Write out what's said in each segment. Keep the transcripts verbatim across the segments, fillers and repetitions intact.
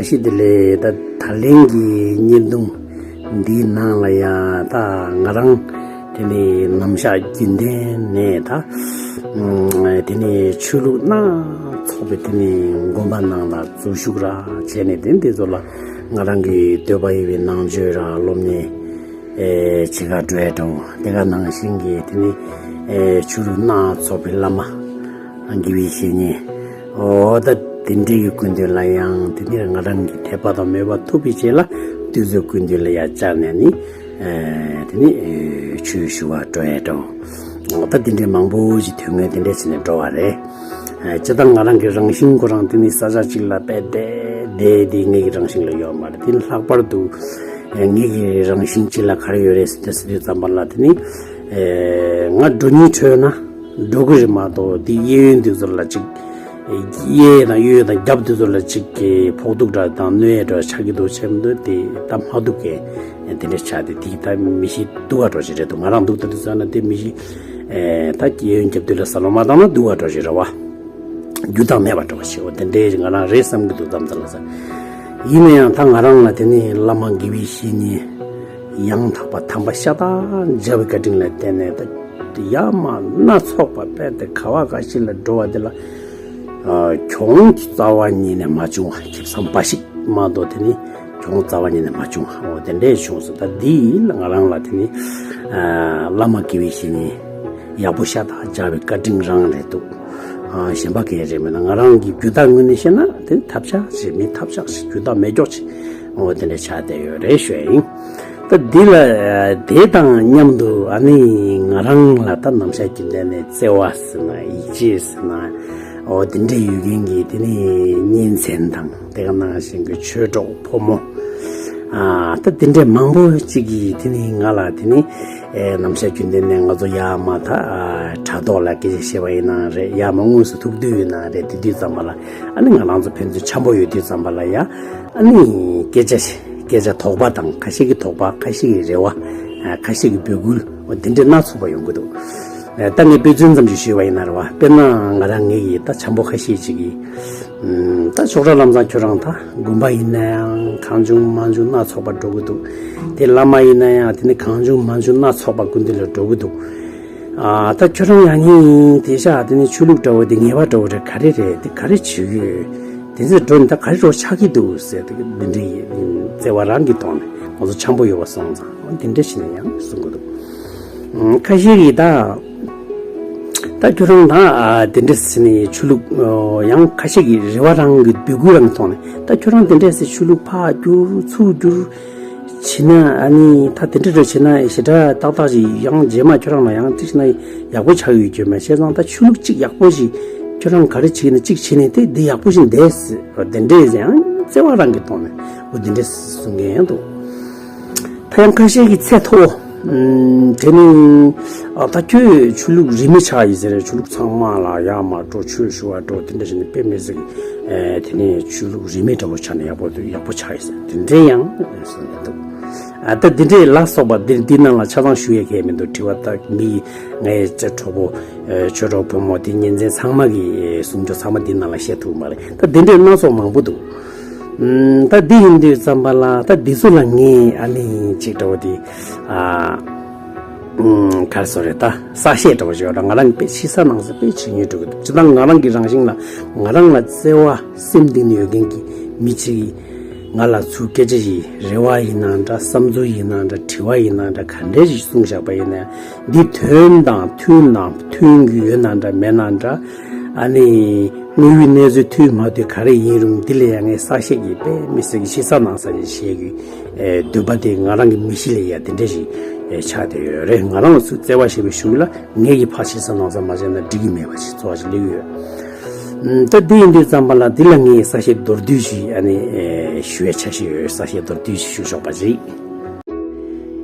ཅི་དེ་ལས་ད་ད་ལན་གྱི་བརྙན་ཐུང་འདིའི་ནང་ལ་ཡང་ད་ང་རང་དེ་ནི་ནམ་ཞག་རྒྱུན་ལྡན་ནས་ད་ཨུམ་དེ་ནི་ཆོས་ལུགས་སྣ་ཚོགས་པའི་དེ་ནི་དགོན་པ་ནང་ལ་འཛུལ་ཞུགས་ར་བྱས་ནས་དེ་འདི་ཚོ་ལ་ང་རང་གི་འདོད་པ་ཡོད་པའི་ནང་ཆོས་ར་སློབ་གཉེར་ཨེ་བྱེད་ག་འགྲོ་ཡ་འགྲོ་དེ་ག་ནང་བཞིན་གྱི་དེ་ནི་ཨེ་ཆོས་ལུགས་སྣ་ཚོགས་པའི་བླ་མ་དགེ་བའི་བཤེས་གཉེན། འོ་ད་དེ་འདྲའི་གི་སྐུ་མདུན་ལ་ཡང་དེ་ནི་ང་རང་གི་དད་པ་དང་མོས་པ་ཐུག་པའི་རྗེས་ལ་དུས་ཚོད་སྐུ་མདུན་ལ་ཡང་བཅར་ནས་ནི་ཨེ་དེ་ནི་ཨེ་ཆོས་ཞུ་བར་འགྲོ་ཡ་འགྲོ། འོ་ད་དེ་འདྲའི་མང་པོ་ཞིག་དོན་དངོས་དེ་འདྲས་བྱས་ནས་འགྲོ་བ་རེད། ཨེ་སྤྱིར་བཏང་ང་རང་གི་རང་བཞིན་ཁོ་རང་དེ་ནི་ས་ཆ་གཅིག་ལ་དཔེ་བསྡད་བསྡད་དེ་ངེད་ཀྱི་རང་བཞིན་ལ་ཡོད་མ་རེད། དེ་ནི་ལྷག་པར་དུ་ཨེ་ངེད་ཀྱི་རང་བཞིན་གཅིག་ལ་ག་རེ་ཡོད་རེད་ཟེར་དུས་ཙམ་པ་ལ་དེ་ནི་ཨེ་ང་འགྲོ་སྙིང་བྲོས་ན། འགྲོ་གི་རེད་མ་གཏོགས་དེ་གཡས་གཡོན་དེ་ཚོ་ལ་ཅིག་གཡས་དང་གཡོན་དང་རྒྱབ་དེ་ཚོ་ལ་ཅིག་གི་ཕོག་ཐུག་འདྲ་དང་གནོད་ཡས་འདྲ་ཆགས་ཀྱི་འདུག་བྱས་མི་འདུག་དེ་ད་མ་འདུག་གས་དེ་འདྲ་ཆགས་དེ་དེ་ད་མི་ཤི་སྡུག་ག་འགྲོ་ཞིག་རེད་འདུག་ང་རང་འདུག་ད་དུ་ཟ་ན་དེ་མི་ཤི་ད་གཡས་གཡོན་རྒྱབ་དེ་ལ་ས་ལོ་མ་བཏང་ན་སྡུག་ག་འགྲོ་ཞིག་རེད་བ། རྒྱུ་དང་མེད་པ་འགྲོ་བ་ཞིག་འོ་དེ་འདྲའི་ང་རང་རེད་བསམ་གྱི་འདུག་དམ་ཚ་ལ་ས། ཡིན་ན་ཡང་ད་ང་རང་ལ་དེ་ནི་བླ་མ་དགེ་བའི་བཤེས་གཉེན་ཡང་དག་པ་དམ་པ་ཤ་སྟག་མཇལ་བའི་བཀའ་དྲིན་ལ་བརྟེན་ནས་ད་ཡ་མ་སྣ་ཚོགས་པ་དཔེ་དེ་ག་བ་ག་ཞིག་ལ་འགྲོ་བ་དེ་ལ་ཨ་གྱོང་རྩ་བ་ཉིད་ནས་མ་བྱུང་བ་ཁེ་བཟང་འབའ་ཞིག་མ་གཏོགས་དེ་ནི་གྱོང་རྩ་བ་ཉིད་ནས་མ་བྱུང་བ་འོ་དེ་འདྲས་བྱུང་སོང་། ད་འདི་ལ་ང་རང་ལ་དེ་ནི་ཨ་བླ་མ་དགེ་བའི་བཤེས་གཉེན་ཡག་པོ་ཤ་སྟག་མཇལ་བའི་བཀའ་དྲིན་རང་རེད་འདུག་ཨ་གཞན་པ་གང་རེད་མིན་ན་ང་རང་གི་རྒྱུ་དག་ངོས་ནས་བཤད་ན་དེ་ཐབས་ཆག་ཞིག་མི་ཐབས་ཆག་ཞིག་རྒྱུ་དག་མེད་མགྱོགས་ཆེ་འོ་དེ་འདྲ་ཆགས་བསྡད་ཡོད་རེད་ཞུ་ཡ་ཡིན། ད་འདི་ལ་དེ་དང་མཉམ་དུ་ཨ་ནི་ང་རང་ལ་ད་ནམ་ཞག་རྒྱུན་ལྡན་ནས་བརྩེ་བ་ཟེར་ན་ཡིད་ཆེས་ཟེར་ན་འོ་དེ་འདྲ་ཡོད་མཁན་གྱི་དེ་ནི་གཉེན་ཚན་དང་དེ་ག་ནང་བཞིན་གྱི་ཆོས་གྲོགས་ཕོ་མོ། ཨ་ད་དེ་འདྲའི་མང་པོ་ཅིག་གིས་དེ་ནི་ང་ལ་དེ་ནི་ཨེ་ནམ་ཞག་རྒྱུན་ལྡན་ནས་ང་ཚོ་ཡར་མར་ད་ཨ་དྲ་ཐོག་ལ་སྐད་ཆ་བཤད་པ་ཡིན་ན་རེད། ཡར་མར་དངོས་སུ་ཐུག་དུས་ཡིན་ན་རེད། དེ་དུས་ཙམ་པ་ལ་ཨ་ནི་ང་རང་ཚོ་ཕན་ཚུན་འཆམ་པོ་ཡོད་དུས་ཙམ་པ་ལ་ཡ་ཨ་ནི་སྐད་ཆ་སྐད་ཆ་དོགས་པ་དང་ཁ་ཤས་ཀྱི་དོགས་པ་ཁ་ཤས་ཀྱི་རེ་བ་ཨ་ཁ་ཤས་ཀྱི་འབོད་སྐུལ་འོ་དེ་འདྲའི་སྣ་ཚོགས་པ་ཡོང་གི་འདུག་ཨ་ད་ངས་དཔེ་མཚོན་ཙམ་ཞིག་ཞུས་པ་ཡིན་ན་རེད་བ། དཔེར་ན་ང་རང་ངེད་ཀྱི་ད་འཆམ་པོ་ཁ་ཤས་ཅིག་གིས། ད་ཤོག་ཁྲ་ལམ་སང་ཁྱོད་རང་ད་དགོན་པ་ཡིན་ན་ཡང་གང་བྱུང་མང་བྱུང་སྣ་ཚོགས་པ་འགྲོ་གི་འདུག་དེ་བླ་མ་ཡིན་ན་ཡང་དེ་ནི་གང་བྱུང་མང་བྱུང་སྣ་ཚོགས་པ་སྐུ་མདུན་ལ་འགྲོ་གི་འདུག་ཨ་ད་ཁྱོད་རང་ཡང་ཉིན་དེ་ཤག་དེ་ནི་ཆོས་ལུགས་འདྲ་བོ་དེ་ངེས་པ་འདྲ་བོ་རེད། ག་རེ་རེད་དེ་ག་རེ་བྱེད་ཀྱི་ཡོད། དེ་ཚོ་འགྲོ་ནི་ད་ག་རེ་འགྲོ་ཆགས་ཀྱི་འདུག་ཟེར་དེ་འདི་འདྲའི་བརྩེ་བ་རང་གི་ཐོག་ནས་ང་ཚོ་འཆམ་པོ་ཡོད་པ་སོང་ཙང་འདི་འདྲ་བྱས་ནས་ཡང་གསུང་གི་འདུག་ཁ་ཤས་ཀྱིས་ད། ད་ཁྱོད་རང་ད་དེ་འདྲ་ཟེར་ནས་ཆོས་ལུགས་ཡང་ཁ་ཤས་ཀྱི་རེ་བ་རང་གི་འབོད་སྐུལ་རང་གི་ཐོག་ནས་ད་ཁྱོད་རང་དེ་འདྲ་ཟེར་ཆོས་ལུགས་ཕར་བསྒྱུར་ཚུར་བསྒྱུར་བྱེད་ན་ཨ་ནི་ད་དེ་འདྲ་འདྲ་བྱེད་ན་ཞེ་དྲག་ཏག་ཏག་ཅིག་ཡང་རྗེས་མ་ཁྱོད་རང་ལ་ཡང་ཅིག་བྱེད་ན་ཡག་པོ་ཆགས་ཡོད་ཀྱི་མ་བྱས་ཙང་ད་ཆོས་ལུགས་ཅིག་ཡག་པོ་ཞིག་ཁྱོད་རང་ག་རེ་བྱེད་ན་ཅིག་བྱེད་ནས་དེ་འདི་ཡག་པོ་ཞིག་འདས་ཟེར་དེ་འདྲ་ཡང་བརྩེ་བ་རང་གི་ཐོག་ནས་འོ་དེ་འདྲ་གསུང་མཁན་ཡང་འདུག་ད་ཡང་ཁ་ཤས་ཀྱི་ཚད་མཐོ་བོ། དེ་ནི་ཨ་ད་ཁྱོད་ཆོས་ལུགས་རིས་མེད་ཆགས་ཡིན་ཟེར་ནས་ཆོས་ལུགས་ཚང་མ་ལ་ཡར་མར་འགྲོ་ཆོས་ཞུ་བར་འགྲོ་དེ་འདྲ་བྱས་ནས་དཔེ་མི་སྲིད། དེ་ནི་ཆོས་ལུགས་རིས་མེད་འདྲ་བོ་ཆགས་ནས་ཡག་པོ་འདུག་ཡག་པོ་ཆགས་ཡིན་ཟེར་དེ་འདྲ་ཡང་གསུངས་ཡོད་འདུག་ཨ་ད་འདི་འདྲའི་ལ་སོགས་པ་འདི་འདི་ནང་ལ་ཆ་ཚང་ཞུ་ཡས་གལ་མི་འདུག་དྲི་བ་ད་མི་ངའི་ཅ་གྲོགས་པོ་ཆོས་གྲོགས་བུ་མོ་དེ་གཉེན་ཚན་ཚང་མ་གི་གསུང་ཆོས་ཚང་མ་འདི་ནང་ལ་བཤད་ཐུབ་མ་རེད། ད་འདི་འདྲའི་སྣ་ཚོགས་མང་པོ་འདུག་ད་འདི་ཡིན་དུས་ཙམ་པ་ལ་ད་འདི་ཚོ་ལ་ངས་ཨ་ནི་ཅིག་འདྲ་བོ་དེ་ཨ་གར་སོ་རེད། ད་གསལ་བཤད་འདྲ་བོ་ཞིག་ཡོད་ར། ང་རང་གི་དཔེ་ཕྱི་ས་ནང་ས་དཔེ་བྱེད་ཉེས་འགྲོ་གི་འདུག་ཅི་ད་ང་རང་གི་རང་བཞིན་ལ་ང་རང་ལ་བརྩེ་བ་སེམས་གཏིང་ནས་ཡོད་མཁན་གྱི་མི་གཅིག་གིས་ང་ལ་ཚུར་སྐད་ཆ་ཞིག་རེ་བ་ཡིན་ན་འདྲ་བསམ་ཚུལ་ཡིན་ན་འདྲ་དྲི་བ་ཡིན་ན་འདྲ་ག་འདྲ་ཞིག་གསུངས་བཞག་པ་ཡིན་ན་འདི་དོན་དང་མཐུན་ན་མཐུན་གྱི་ཡོད་ན་འདྲ་མེད་ན་འདྲ་ཨ་ནི། དངོས་ཡོད་གནས་ཚུལ་མཐུན་མ་མཐུན་ག་རེ་ཡིན་རུང་འདི་ལ་ཡང་ངས་གསལ་བཤད་ཀྱི་དཔེ་མི་སྲིད་ཀྱི་ཕྱི་ས་ནང་ས་ཞིག་བཤད་ཀྱི་འདོད་པ་དེ་ང་རང་གི་མི་གཤིས་ལ་ཡ་དེ་འདྲ་ཞིག་ཆགས་བསྡད་ཡོད་རེད། ང་རང་ལ་ཚུར་བརྩེ་བ་བྱེད་པའི་གཞུག་ལ་ངེད་ཀྱི་ཕར་ཕྱི་ས་ནང་ས་མ་བྱས་ན་འགྲིག་གི་མེད་པ་ཞིག་ཚོར་བ་ཞིག་སླེབས་ཡོད། ད་འདི་ཡིན་དུས་ཙམ་པ་ལ་འདི་ལ་ངས་གསལ་བཤད་མདོར་བསྡུས་ཤིག་ཨ་ནི་ཞུ་བའི་འཆར་གཞི་ཡོད། གསལ་བཤད་མདོར་བསྡུས་ཤིག་ཞུ་ཆོག་པ་ཅིག་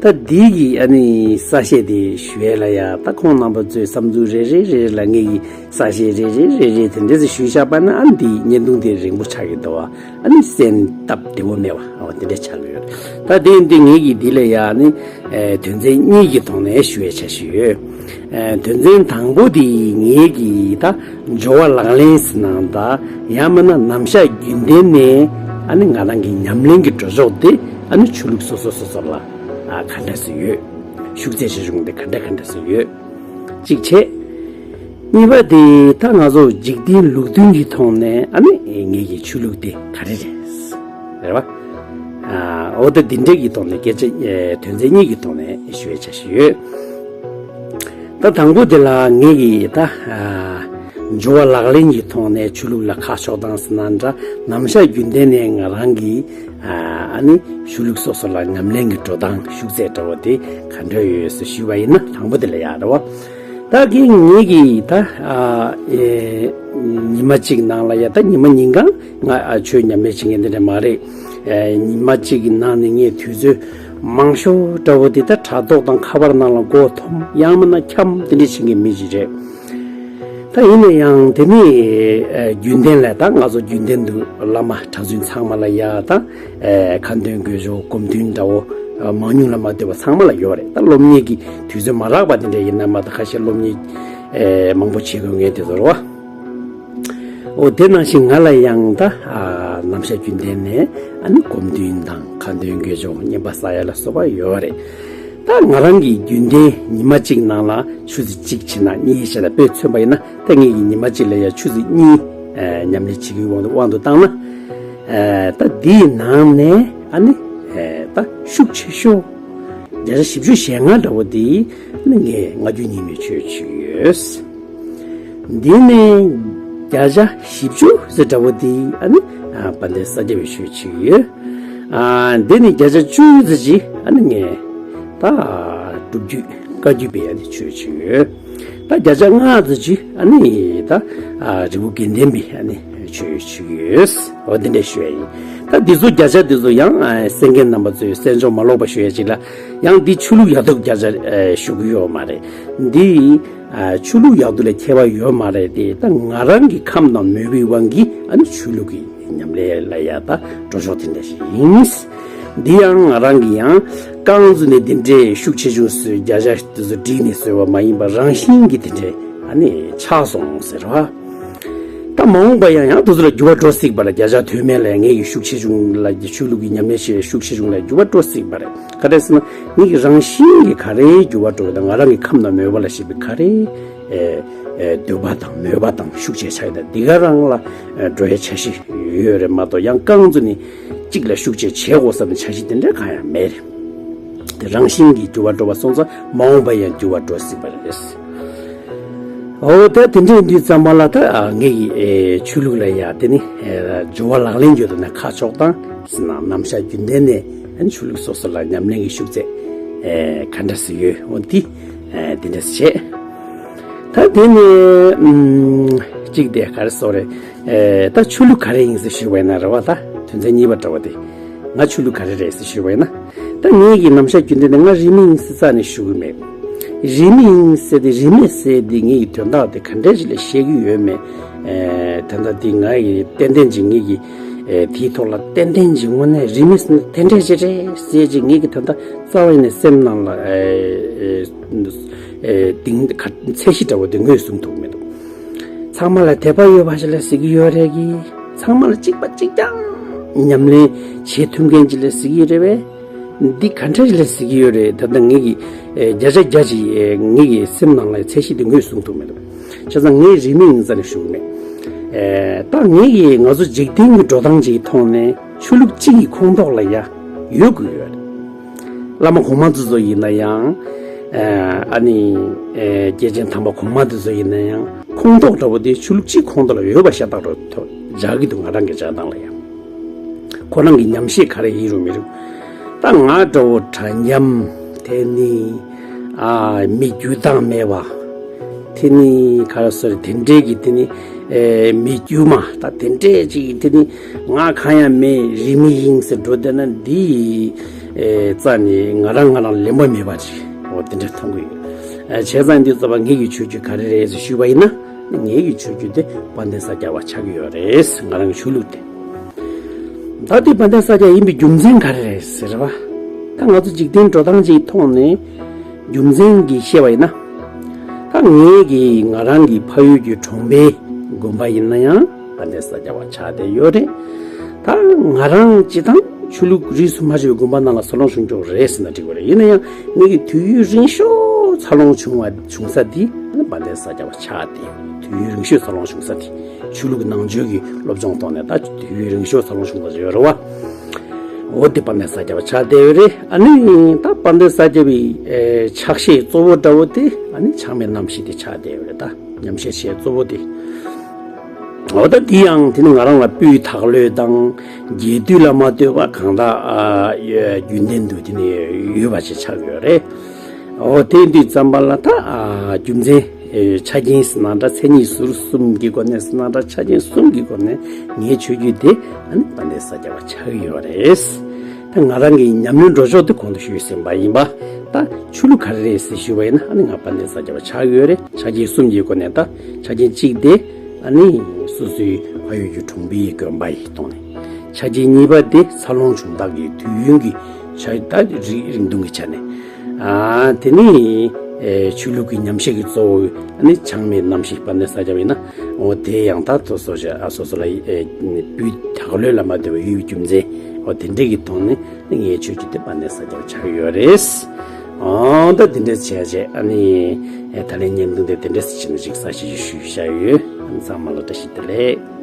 ད་འདི་གི་ཨ་ནི་གསལ་བཤད་དེ་ཞུ་ཡས་ལ་ཡ་ད་ཁོང་རྣམ་པ་ཚོའི་བསམ་ཚུལ་རེ་རེ་རེ་རེ་ལ་ངེད་ཀྱི་གསལ་བཤད་རེ་རེ་རེ་རེ་དེ་འདྲ་ཞིག་ཞུས་བཞག་པ་ན་ཨ་ནི་འདི་བརྙན་ཐུང་དེ་རིང་པོ་ཆགས་ཀྱི་འདུག་བ། ཨ་ནི་གསན་སྟབས་བདེ་བོ་མེད་བ་འོ་དེ་འདྲ་ཆགས་ཀྱི་ཡོད། ད་དེ་ཡིན་དུས་ངེད་ཀྱིས་འདི་ལ་ཡ་ཨ་ནི་དོན་ཚན་གཉིས་ཀྱི་ཐོག་ནས་ཞུ་བའི་འཆར་གཞི་ཡོད། དོན་ཚན་དང་པོ་དེ་ངེད་ཀྱིས་ད་སྦྱོར་བ་ལག་ལེན་ཟེར་ན་ད་ཡང་མིན་ན་ནམ་ཞག་རྒྱུན་ལྡན་ནས་ ཨ་ནི་ང་རང་གི་ཉམས་ལེན་གྱི་འགྲོ་ཕྱོགས་དེ་ཨ་ནི་ཆོས་ལུགས་སོ་སོ་སོ་སོ་ལ་ཨ་ག་འདྲ་སེ་ཡོད། ཤུགས་ཚད་ཆེ་ཆུང་དེ་ག་འདྲ་ག་འདྲ་སེ་ཡོད། གཅིག་བྱས། གཉིས་པ་དེ་ད་ང་ཚོ་འཇིག་རྟེན་ལུགས་མཐུན་གྱི་ཐོག་ནས་ཨ་ནི་ངེད་ཀྱི་ཆོས་ལུགས་དེ་ག་རེ་རེད། རེད་བ། ཨ་འོ་ད་འདི་འདྲ་གི་ཐོག་ནས་སྐད་ཆ་ཨེ་དོན་ཚན་གཉིས་ཀྱི་ཐོག་ནས་ཞུ་བའི་འཆར་གཞི་ཡོད། ད་དང་པོ་དེ་ལ་ངེད་ཀྱི་ད་ཨ་སྦྱོར་བ་ལག་ལེན་གྱི་ཐོག་ནས་ཆོས་ལུགས་ལ་ཁ་ཕྱོགས་སྟངས་ཟེར་ན་འདྲ། ནམ་ཞག་རྒྱུན་ལྡན་ནས་ང་རང་གི་ཨ་ཨ་ནི་ཆོས་ལུགས་སོ་སོ་ལ་ཉམས་ལེན་གྱི་འགྲོ་སྟངས་ཤུགས་ཚད་འདྲ་བོ་དེ་ག་འདྲ་ཡོད་ཟེར་ཞུས་པ་ཡིན་ན། དང་པོ་དེ་ལ་ཡག་རེད་བ། ད་གིན་ངེད་ཀྱིས་ད་ཨ་ཨེ་ཉི་མ་གཅིག་ནང་ལ་ཡ་ད་ཉི་མ་ཉིན་གང་ང་ཨ་ཆོས་ཉམས་ལེན་བྱེད་མཁན་དེ་འདྲ་མ་རེད། ཨེ་ཉི་མ་གཅིག་གི་ནང་ནས་ངས་དུས་ཚོད་མང་ཤོས་འདྲ་བོ་དེ་ད་དྲ་ཐོག་དང་ཁ་པར་ནང་ལ་མགོ་འཐོམ་ཡང་མིན་ན་འཁྱམ་དེ་འདྲ་བྱེད་མཁན་མི་ཞིག་རེད། ད་ཡིན་ན་ཡང་དེ་ནི་ཨེ་རྒྱུན་ལྡན་ལས་ད་ང་ཚོ་རྒྱུན་ལྡན་དུ་བླ་མ་གྲྭ་བཙུན་ཚང་མ་ལ་ཡ་ད་ཨེ་ཁ་འདོན་དགོས་ཆོག་སྒོམ་ཐུན་འདྲ་བོ་ཨ་མང་ཉུང་ལ་མ་ལྟོས་པ་ཚང་མ་ལ་ཡོད་རེད། ད་སློབ་གཉེར་གྱི་དུས་ཚོད་མ་རག་པ་དེ་འདྲ་ཡིན་ན་མ་གཏོགས་ཁ་ཤས་སློབ་གཉེར་ཨེ་མང་པོ་བྱེད་དགོས་ངེས་དེ་ཚོ་རེད་བ། འོ་དེ་ནང་བཞིན་ང་ལ་ཡང་ད་ཨ་ནམ་ཞག་རྒྱུན་ལྡན་ནས་ཨ་ནི་སྒོམ་ཐུན་དང་ཁ་འདོན་དགོས་ཆོག་བསྙེན་པ་བསག་ཡ་ལ་སོགས་པ་ཡོད་རེད། ད་ང་རང་གི་རྒྱུན་ལྡན་ཉི་མ་གཅིག་ནང་ལ་ཆུ་ཚོད་གཅིག་བྱས་ན་གཉིས་བྱས་ན་དཔེ་མཚོན་པ་ཡིན་ན། ད་ངེད་ཀྱི་ཉི་མ་གཅིག་ལ་ཡ་ཆུ་ཚོད་གཉིས་ཨ་ཉམས་ལེན་བྱེད་ཀྱི་ཡོད་དབང་དུ་བཏང་ན། ཨ་ད་འདིའི་ནང་ནས་ཨ་ནི་ཨ་ད་ཤུགས་ཆེ་ཤོས་བརྒྱ་ཆ་བཞི་བཅུ་ཞེ་ལྔ་འདྲ་བོ་འདི་ཨ་ནི་ངས་སྔ་རྒྱུན་རྙིང་མའི་ཆོས་བྱེད་ཀྱི་ཡོད། འདི་ནས་བརྒྱ་ཆ་བཞི་བཅུ་ཟེར་འདྲ་བོ་འདི་ཨ་ནི་ཨ་དཔལ་ལྡན་ས་སྐྱ་པའི་ཆོས་བྱེད་ཀྱི་ཡོད། ཨ་འདི་ནས་བརྒྱ་ཆ་བཅུ་ཙམ་ཅིག་ཨ་ནི་ངས་ད་སྒྲུབ་བརྒྱུད་བཀའ་བརྒྱུད་པའི་ཨ་ནི་ཆོས་བྱེད་ཀྱི་ཡོད། ད་བརྒྱ་ཆ་ལྔ་ཙམ་ཅིག་ཨ་ནི་ད་ཨ་རི་བོ་དགེ་ལྡན་པའི་ཨ་ནི་ཆོས་བྱེད་ཀྱི་ཡོད། འོ་འདི་འདྲ་ཞུ་ཡ་ཡིན། ད་འདི་ཚོ་བརྒྱ་ཆ་འདི་ཚོ་ཡང་ཨ་གསན་མཁན་རྣམ་པ་ཚོས་གསན་འཇོག་མ་ལོག་པ་ཞུ་ཡ་ཅིག་ལ། ཡང་འདི་ཆོས་ལུགས་ཡག་སྡུག་བརྒྱ་ཆ་ཨ་ཞུ་གི་ཡོད་མ་རེད། འདི་ཨ་ཆོས་ལུགས་ཡག་སྡུག་ལ་ཁྱད་པར་ཡོད་མ་རེད་དེ། ད་ང་རང་གི་ཁམས་དང་མོས་པའི་དབང་གིས་ཨ་ནི་ཆོས་ལུགས་ཀྱི་ཉམས་ལེན་ལ་ཡ་ད་འགྲོ་ཕྱོགས་དེ་འདྲ་ཞིག་ཡིན། འདི་ཡང་ང་རང་གི་ཡང་རྐང་བཙུགས་ནས་འདི་འདྲའི་ཤུགས་ཆེ་ཆུང་བཟོས་བརྒྱ་ཆ་དེ་ཚོ་བསྒྲིགས་ནས་བཟོས་པ་མ་ཡིན་པར་རང་བཞིན་གྱིས་དེ་འདྲའི་ཨ་ནི་ཆགས་སོང་ཟེར་བ། ད་མ་འོངས་པ་ཡང་ཡང་དེ་ཚོ་ལ་འགྱུར་བ་འགྲོ་སྲིད་པ་རེད། བརྒྱ་ཆ་དོན་མེད་ལ་ངེད་ཀྱི་ཤུགས་ཆེ་ཆུང་ལ་ཆོས་ལུགས་ཀྱི་ཉམས་ལེན་བྱེད་ཤུགས་ཆེ་ཆུང་ལ་འགྱུར་བ་འགྲོ་སྲིད་པ་རེད། ག་རེ་ཟེར་ན་ངེད་ཀྱི་རང་བཞིན་གྱིས་ག་རེ་འགྱུར་བ་འགྲོ་བ་དང་། ང་རང་གི་ཁམས་དང་མོས་པ་ལ་ཞེན་པའི་ག་རེ་ཨེ་ཨེ་འདོད་པ་དང་མོས་པ་དང་ཤུགས་ཆེ་ཆགས་ཡོད་ན་འདི་ག་རང་ལ་ཨེ་འགྲོ་ཡའི་འཆར་གཞི་ཡོད་རེད་མ་གཏོགས། ཡང་རྐང་བཙུགས་ནས་གཅིག་ལ་ཤུགས་ཆེ་བྱེད་དགོས་བསམ་པའི་འཆར་གཞི་དེ་འདྲ་གང་ཡང་མེད་རེད། དེ་རང་བཞིན་གྱིས་འགྱུར་བ་འགྲོ་བ་སོང་ཙང་མ་འོངས་པ་ཡང་འགྱུར་བ་འགྲོ་སྲིད་པ་རེད། འོ་ད་དེ་འདྲ་ཡིན་དུས་ཙམ་པ་ལ་ད་ཨ་ངེད་ཀྱི་ཨེ་ཆོས་ལུགས་ལ་ཡ་དེ་ནི་ཨེ་སྦྱོར་བ་ལག་ལེན་རྒྱུ་དང་ནི་ཁ་ཕྱོགས་སྟངས་ཟེར་ན་ནམ་ཞག་རྒྱུན་ལྡན་ནས་ཨ་ནི་ཆོས་ལུགས་སོ་སོ་ལ་ཉམས་ལེན་གྱི་ཤུགས་ཚད་ཨེ་ག་འདྲ་སེ་ཡོད། འོ་འདི་ཨེ་དེ་འདྲ་སེ་བྱས། ད་དེ་ནས་ཨུམ་གཅིག་དེ་ག་རེ་ཟེར་རེད། ཨེ་ད་ཆོས་ལུགས་ག་རེ་ཡིན་ཟེར་ཞུས་པ་ཡིན་ན་རེད་བ། ད་དོན་ཚན་གཉིས་པ་འདྲ་བ་དེ་ང་ཆོས་ལུགས་ག་རེ་རེད་ཟེར་ཞུས་པ་ཡིན་ན། ད་ངེད་ཀྱི་ནམ་ཞག་རྒྱུན་ལྡན་ནས་ང་རིས་མེད་ཡིན་ཟེར་རྩ་ནས་ཞུ་གི་མེད། རིས་མེད་ཡིན་ཟེར་དེ་རིས་མེད་ཟེར་དེ་ངེད་ཀྱི་དོན་དག་དེ་ག་འདྲ་ཞིག་ལ་བཤད་ཀྱི་ཡོད་མེད། ཨེ་ད་ལྟ་དེ་ང་ཡི་ཏན་ཏན་ཅིག་ངེད་ཀྱི་ཨེ་དེའི་ཐོག་ལ་ཏན་ཏན་ཅིག་དངོས་གནས་རིས་མེད་ཟེར་ན་དེ་འདྲ་ཞིག་རེད་ཟེར་ཅིག་ངེད་ཀྱི་དོན་དག་རྩ་བ་ཡིན་ནས་སེམས་ནང་ལ་ཨེ་ཨེ་ཨེ་དེང་ག་ཚད་གཞི་འདྲ་བོ་དེ་ངོས་བཟུང་ཐུབ་མི་འདུག། ཚང་མ་ལ་དད་པ་ཡོད་པ་ཞིག་ལ་ཟེར་གྱི་ཡོད་རེད་གི། ཚང་མ་ལ་གཅིག་པ་གཅིག་རྐྱང་ཉམས་ལེན་བྱེད་ཐུབ་མཁན་ཅིག་ལ་ཟེར་གྱི་ཡོད་རེད་པས། འདི་ག་འདྲ་ཞིག་ལ་ཟེར་གྱི་ཡོད་རེད། ད་ལྟ་ངེད་ཀྱི་ཨེ་བརྒྱ་ཆ་བརྒྱ་ཞིག་ཨེ་ངེད་ཀྱི་སེམས་ནང་ལ་ཚད་གཞི་དེ་ངོས་བཟུང་ཐུབ་མི་འདུག། བྱས་ཙང་ངས་རིས་མེད་ཡིན་ས་ནས་ཞུ་གི་མེད། ཨེ་ད་ངེད་ཀྱི་ང་ཚོ་འཇིག་རྟེན་གྱི་འགྲོ་སྟངས་ཅིག་གི་ཐོག་ནས་ཆོས་ལུགས་གཅིག་གི་ཁོངས་གཏོགས་ལ་ཡ་ཡོད་དགོས་ཡོད་རེད། བླ་མ་གོང་མ་དེ་ཚོ་ཡིན་ན་ཡང་། ཨ་ནི། སྐྱེས་ཆེན་དམ་པ་གོང་མ་དེ་ཚོ་ཡིན་ན་ཡང་ཁོངས་གཏོགས་འདྲ་བོ་དེ་ཆོས་ལུགས་གཅིག་ཁོངས་གཏོགས་ལ་ཡོད་པ་ཤ་སྟག་རུ་ཐོ་འཇགས་ཀྱི་འདུག། ང་རང་གི་བྱ་སྟངས་ལ་ཡང་། ཁོ་རང་གི་ཉམས་བཞེས་ག་རེ་ཡིན་རུང་མི་རུང་། ད་ང་འདྲ་བོ་གྲྭ་འཇམ་དེ་ནི། ཨ་མི་རྒྱུ་དང་མེད་པ། དེ་ནི་ག་རེ་ཟེར་དེ་འདྲས་ཀྱི་དེ་ནི། ཨེ་མི་རྒྱུ་མ་ད་དེ་འདྲས་ཅིག་དེ་ནི་ང་གང་ཡང་མེད་རིས་མེད་ཡིན་ཟེར་འགྲོ་བསྡད་ན་འདི་ཨེ་རྩ་ནས་ང་རང་ང་རང་ལེན་པ་མེད་པ་ཅིག་འོ་དེ་འདྲས་མཐོང་གི་ཡོད། ཨེ་བྱས་ཙང་འདི་ཚོ་བ་ངེད་ཀྱི་ཆོས་བརྒྱུད་ག་རེ་རེད་ཟེར་ཞུས་པ་ཡིན་ན་ངེད་ཀྱི་ཆོས་བརྒྱུད་དེ་དཔལ་ལྡན་ས་སྐྱ་བ་ཆགས་ཀྱི་ཡོད་རེད། ང་རང་གི་ཆོས་ལུགས་དེ། ད་དེ་དཔལ་ལྡན་ས་སྐྱ་ཡིན་པའི་རྒྱུ་མཚན་ག་རེ་རེད་ཟེར་བ། ད་ང་ཚོ་འཇིག་རྟེན་འགྲོ་སྟངས་ཅིག་ཐོག་ནས་རྒྱུ་མཚན་གྱིས་བཤད་པ་ཡིན་ན། ད་ངེད་ཀྱི་ང་རང་གི་ཕ་ཡུལ་གྱི་གྲོང་པའི་དགོན་པ་ཡིན་ན་ཡང་དཔལ་ལྡན་ས་སྐྱ་བ་ཆགས་བསྡད་ཡོད་རེད། ད་ང་རང་སྤྱིར་བཏང་ཆོས་ལུགས་རིས་སུ་མ་ཆད་པའི་དགོན་པ་ནང་ལ་འཚར་ལོངས་བྱུང་ཆོག་རེད་ཟེར་ན་འགྲིག་པ་རེད། ཡིན་ན་ཡང་ངེད་ཀྱི་དུས་ཡུན་རིང་ཤོས་འཚར་ལོངས་བྱུང་བ་བྱུང་ས་དེ་ཨ་ནི་དཔལ་ལྡན་ས་སྐྱ་པ་ཆགས་བསྡད་ཡོད། དུས་ཡུན་རིང་ཤོས་འཚར་ལོངས་བྱུང་ས་དེ་ཆོས་ལུགས་ནང་ཆོས་ཀྱི་སློབ་སྦྱོང་ཐོག་ནས་ད་དུས་ཡུན་རིང་ཤོས་འཚར་ལོངས་བྱུང་ས་ཡོད་རེད་བ། འོ་དེ་དཔལ་ལྡན་ས་སྐྱ་པ་ཆགས་བསྡད་ཡོད་རེད། ཨ་ནི་ད་དཔལ་ལྡན་ས་སྐྱ་པའི་ཨེ་ཕྱག་བཞེས་གཙོ་བོ་འདྲ་བོ་དེ་ཨ་ནི་ཆགས་མེད་རྣམ་བཞི་དེ་ཆགས་བསྡད་ཡོད་རེད། ད་ཉམས་བཞེས་བྱེད་གཙོ་བོ་དེ། འོ་ད་དེ་ཡང་དེ་ནི་ང་རང་ལ་སྤུས་དག་ལོས་དང་རྒྱས་བསྡུས་ལ་མ་ལྟོས་པ་གང་དག་ཨ་རྒྱུན་ལྡན་དུ་དེ་ནི་ཡོད་པ་ཞིག་ཆགས་ཡོད་རེད། འོ་དེ་དུས་ཙམ་པ་ལ་ད་ཨ་རྒྱུ་མཚན་ཨེ་ཆ་རྐྱེན་ཟེར་ན་འདྲ། མཚན་ཉིད་ཟུར་གསུམ་གྱི་སྒོ་ནས་ཟེར་ན་འདྲ། ཆ་རྐྱེན་གསུམ་གྱི་སྒོ་ནས་ངའི་ཆོས་བརྒྱུད་དེ་ཨ་ནི་དཔལ་ལྡན་ས་སྐྱ་པ་ཆགས་ཡོད་རེད། ད་ང་རང་གི་ཉམས་མྱོང་འགྲོ་ཕྱོགས་དེ་གོང་དུ་ཞུས་ཟིན་པ་ཡིན་པ། ད་ཆོས་ལུགས་ག་རེ་རེད་ཟེར་ཞུས་པ་ཡིན་ན་ཨ་ནི་ང་དཔལ་ལྡན་ས་སྐྱ་པ་ཆགས་ཡོད་རེད། ཆ་རྐྱེན་གསུམ་གྱི་སྒོ་ནས། ད་ཆ་རྐྱེན་གཅིག་དེ་ཨ་ནི་སོ་སོའི་ཕ་ཡུལ་གྱི་གྲོང་པའི་དགོན་པ་ཡི་ཐོག་ནས། ཆ་རྐྱེན་གཉིས་པ་དེ་འཚར་ལོངས་བྱུང་སྟངས་ཀྱི་དུས་ཡུན་གྱི་ཆ་ད་རིང་རིང་ཐུང་གི་ཆ་ནས། ཨ་དེ་ནི་ཨེ་ཆོས་ལུགས་ཀྱི་ཉམས་བཞེས་ཀྱི་གཙོ་བོ་ཨ་ནི་ཆགས་མེད་རྣམ་བཞི་དཔལ་ལྡན་ས་སྐྱ་པ་ཡིན་ན། འོ་དེ་ཡང་ད་སོ་སོ་ཞིག་ཨ་སོ་སོ་ལ་ཨེ་སྤུས་དག་ལོས་ལ་མ་ལྟོས་པའི་ཡུལ་རྒྱུ་མཚན། འོ་དེ་འདྲ་གི་ཐོག་ནས་ངའི་ཆོས་བརྒྱུད་དེ་དཔལ་ལྡན་ས་སྐྱ་པ་ཆགས་ཡོད་རེད། འོ་ད་དེ་འདྲ་བྱས་བྱས་ཨ་ནི་ཨེ་ད་ལན་བརྙན་ཐུང་དེ་དེ་འདྲ་ཞིག་ནས་ཞིག་གསར་ཞིག་ཞུས་བཞག་ཡོད། ཚང་མ་ལ་བཀྲ་ཤིས་བདེ་ལེགས།